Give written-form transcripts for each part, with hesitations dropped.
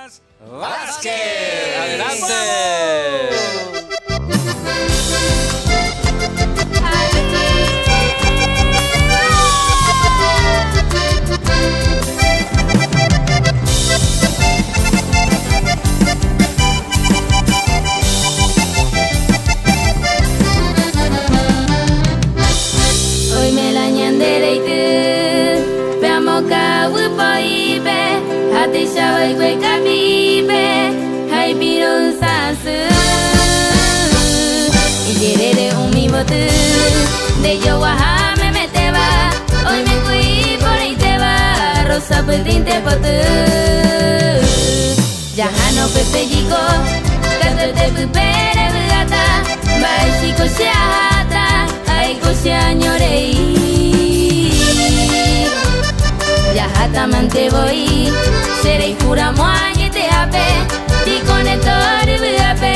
Vargas Vázquez. ¡Adelante! Oime la ñande reity pe amokaguy po'ípe ha tuicha oikue kapi'ipe ha ipiro'ysã asy. Ijerére umi boty nde joguaha memetéva oime ku iporãitéva rosa pytĩnte poty. Jahano pepe jiko katuete pype revy'áta mba'éichiko che aháta aiko che año rei. Jaháta mante voi che rehayhúramo añetehápe jikóne tory vy'ápe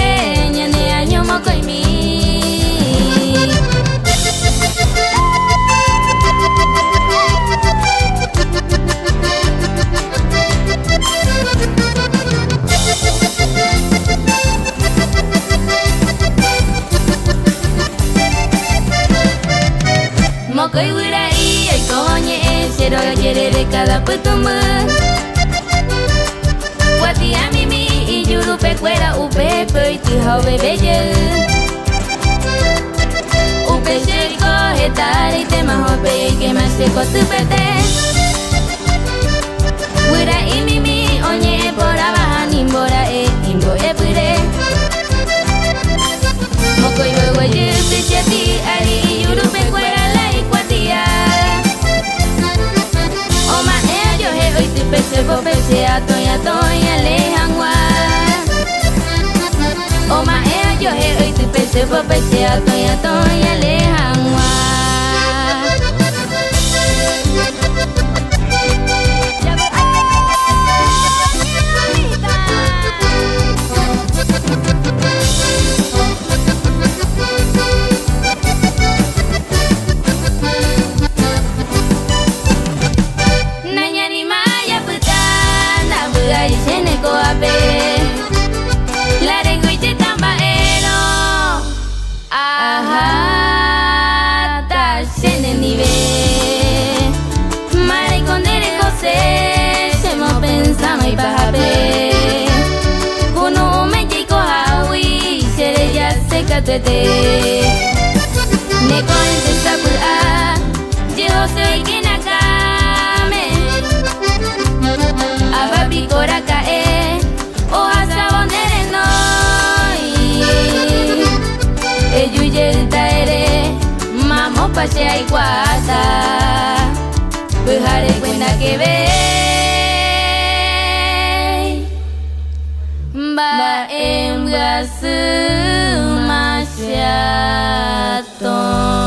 ñane año mokõimi. Mokõi guyra'i oiko oñe'ẽ che róga jerére káda pytũmby. Kuatia mimi ijurupekuéra upépe oity ha oveve jey. Upe che oiko heta areitéma ha upéi oikéma che kotypete. Guyra'i mimi oñe'ẽ porãva ha nimbora'e imbo'epyre. Mokõive oguejy pycheti ári ijurupekuéra la ikuatia. Oma'ẽ ojohe oity pe che pópe che atõi atõi ale hag̃ua. Oma'ẽ ojohe oity pe che pópe che atõi atõi ale hag̃ua. Nañanimái apyta ndavy'ái chéne ko'ápe La rengoitéta mba'érõ aháta che nendive Maraiko nde rekose chemopensáma ipahápe Kunu'ũme jaikohágui che rejase katuete Ne ko'ẽnte sapy'a jehose oike nakãme Ava piko raka'e ohasávo ne renói Eju jeýta ere mamópa che aikuaáta Pyharekue ndakevéi Mba'embyasýma che atõi.